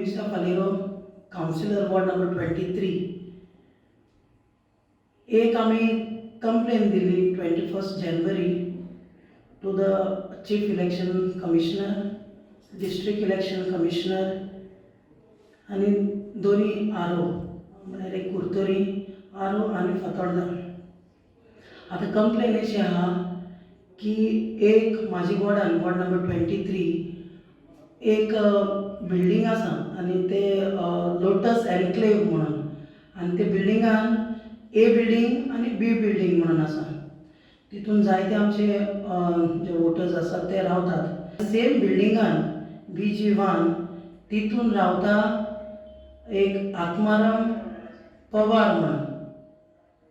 Luisa Faleiro, councillor, ward number 23. एक आमी complain दिली 21 January to the Chief Election Commissioner, District Election Commissioner आनी दोनी आर ओ, म्हळ्यार एक कुर्तोरी आर ओ आनी फातोर्डा. आतां कंप्लेन अशी आहा की एक म्हाजी वॉर्डान, वॉर्ड नंबर 23, एक बिल्डींग आसा आनी ते लोटस एन्क्लेव म्हणून आनी ते बिल्डिंगान ए बिल्डींग आनी बी बिल्डींग म्हणून आसा. तितून जायते आमचे जे वोटर्स आसात ते रावतात. सेम बिल्डिंगान BG 1, तितून रावता एक आत्माराम पवार म्हणून,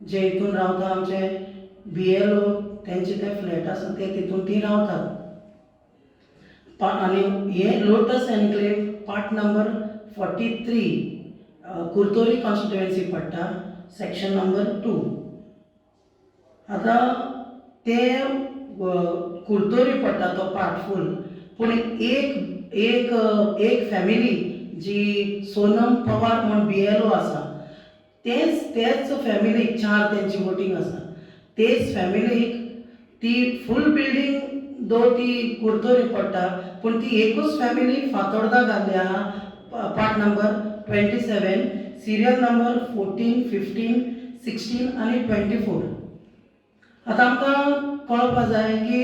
जे हितून रावता आमचे बीएलओ, तेंचे ते फ्लॅट आसा, ते तितून ती रावतात. आनी हे lotus enclave, part number 43, Curtorim constituency पडटा, सेक्शन नंबर 2. आतां ते कुर्तोरी पडटा तो पार्ट फूल, पूण एक एक एक फॅमिली जी सोनम पवार म्हूण बीएलओ आसा, तेच तेच फॅमिलीक चार तेंची वोटींग आसा. तेच फॅमिलीक ती फूल बिल्डींग दो ती कुर्तोरी पडटा, पूण ती एकूच फॅमिली फातोर्डा घाल्ली आहा, part number 27, serial number 14, 15, 16 आनी 24. आतां आमकां कळपा जाय की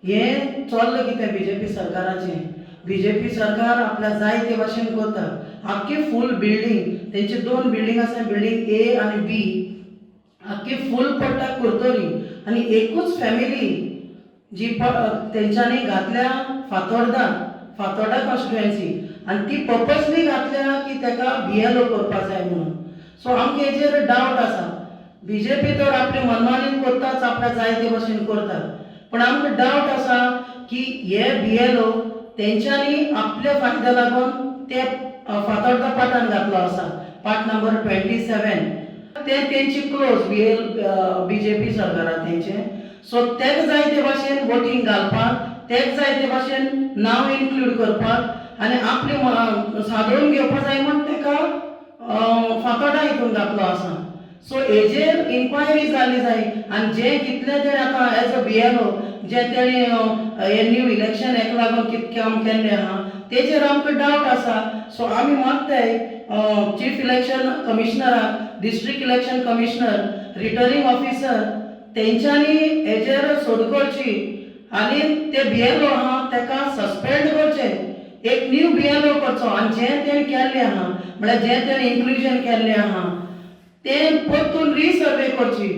हें चल्लां कितें बीजेपी सरकाराचें. बीजेपी सरकार आपल्या जाय ते भाशेन करता. आख्खी फूल बिल्डींग तेंची, दोन बिल्डींग आसा, बिल्डींग ए आनी बी, आख्खी फूल पडटा कुर्तोरी आनी एकूच फॅमिली जी तेंच्यांनी घातल्या फातोर्डा, फातोर्डा कॉन्स्टिट्युएन्सी आनी ती पर्पजली घातल्या की तेका बीएलओ करपा जाय म्हणून. सो आमकां हेजेर डावट आसा. बीजेपी तर आपले मनमानीन करताच, आपल्या जाय ते भशेन करता, पूण आमकां डावट आसा की हे बीएलओ तेंच्यांनी आपल्या फायद्या लागून ते फातोर्डा पाटान घातलो आसा, पार्ट नंबर 27. ते तेंची क्लोज बीएल बीजेपी सरकारा तेंचे. सो तेका जाय ते भाशेन वोटींग घालपाक, तेक जाय ते भाशेन नांव इन्क्लूड करपाक आनी आपले सादोवन घेवपा जाय म्हूण तेका फातोर्डा हितून घातलो आसा. सो हेजेर इन्क्वायरी जाली जाय आनी जे कितले तेणे आतां एज अ बीएलओ जे तेणे हे न्यू इलेक्शन हेका लागून कितें काम केल्लें आहा, तेजेर आमकां डावट आसा. सो आमी मागताय चीफ इलेक्शन कमिशनराक, District Election Commissioner, Returning Officer, तेंच्यांनी हेजेर सोद करची आनी ते बीएलओ आहा तेका सस्पेंड करचे, एक न्यू बीएलओ करचो आनी जें तेणें केल्लें आहा, म्हळ्यार जें तेणें इन्क्लुजन केल्लें आहा, तें परतून रिसर्वे करची.